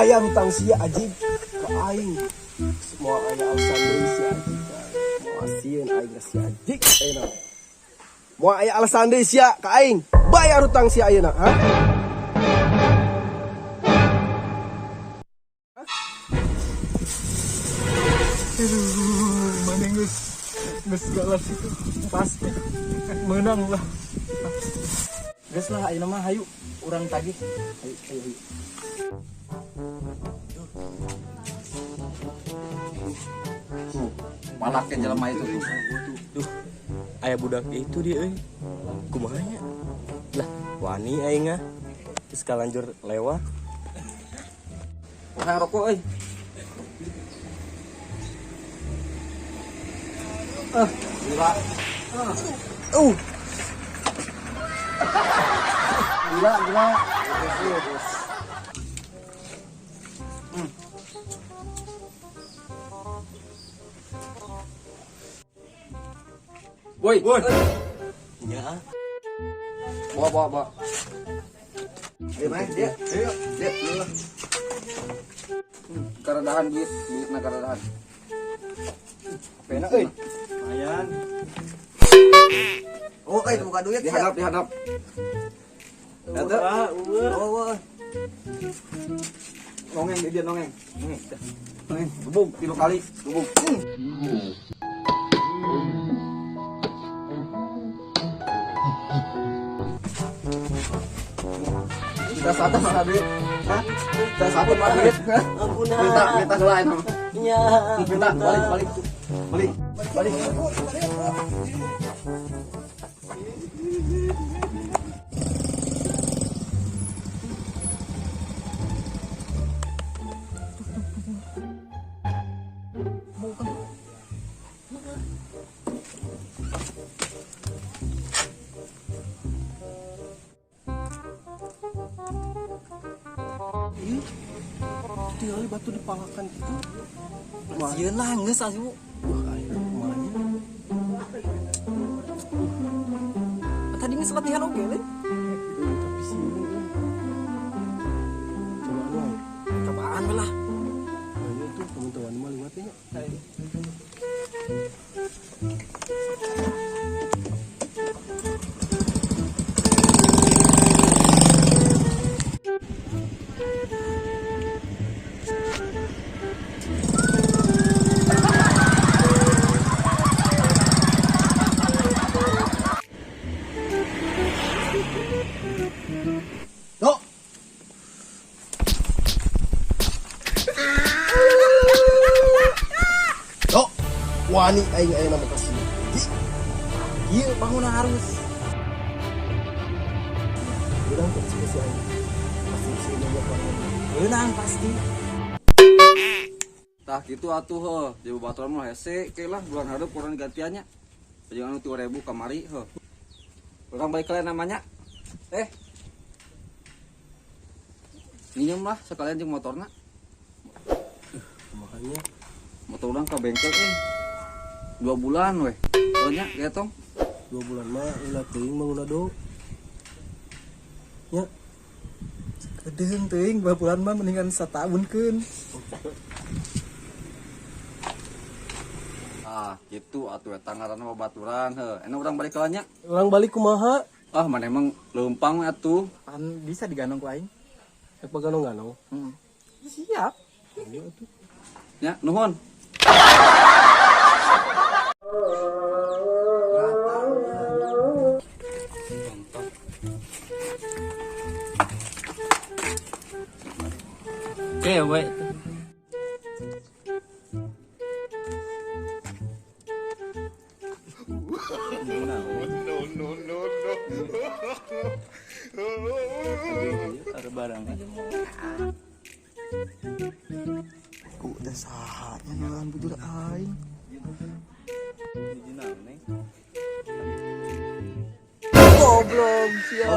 Bayar hutang sia, Ajib, ka aing. Moal aya alasan deui sia, Ajib, ka aing. Moal sieun aing ka sia, Ajib, ayeuna. Moal aya alasan deui sia ka aing. Bayar hutang sia ayeuna, ha? Aduh, mana geus geus galas itu pasti menang lah. Geus lah, ayeuna mah hayu urang tagih. Ayo, ayo, ayo. Tuh, palaknya jelema itu tuh. Duh, aya budak itu dia euy. Kumaha nya? Lah, wani aing ah. Geus kalanjur lewat. Orang rokok euy. Ah, gila. Gila, gila. Woi, woi. Nya. Bawa, bawa, bawa. Ayo, main, dia. Ayo, dia, dia. Karadahan duit, duit na karadahan. Pena euy. Lumayan. Oh, kayak buka duit ya. Dihadap, dihadap. Eta. Oh, oh. Nongeng dia nongeng. Nongeng, gebug tilu kali, gebug. Kita satu mana duit? Hah? Kita satu mana duit? Hah? Ampun. Minta, minta selain. Nya. Minta, balik, balik. Balik, balik. Ih, tinggal batu dipalakan gitu. Sieun lah geus asuh. Wah, aing kumaha nya? Tadi geus latihan oge leuh. Tapi sih ini cobaan wae. Cobaan we lah. Ayo tuh teman-teman mah liwat nya. Dok. Dok, wani aing ayeuna mah kasih. Ieu bangunan harus. Urang teh spesial aing. Pasti sih nanya banget. Menang pasti. Tah kitu atuh heuh, jadi babaturan mah hese ke lah bulan hareup urang gantiannya. Jangan anu 3000 kamari heuh. Urang balik kalian namanya. Eh. Minjem lah sekalian jeung motorna. Makanya Motor urang ka bengkel euy. 2 bulan weh. Soalnya getong. 2 bulan mah ulah teuing mah ulah do. Nya, Kedeung teuing 2 bulan mah mendingan sataunkeun. Ah, gitu atuh eta ngaranna babaturan heuh. Enak urang balik ka nya. Urang balik kumaha? Ah, mana emang leumpang we atuh. Pan bisa diganong ku aing. Rek paganong-ganong. Heeh. Siap. Ayo atuh. Nya, nuhun. Cewek. Ada barang. Udah sahanya ngelan bujur aing. Goblok sia.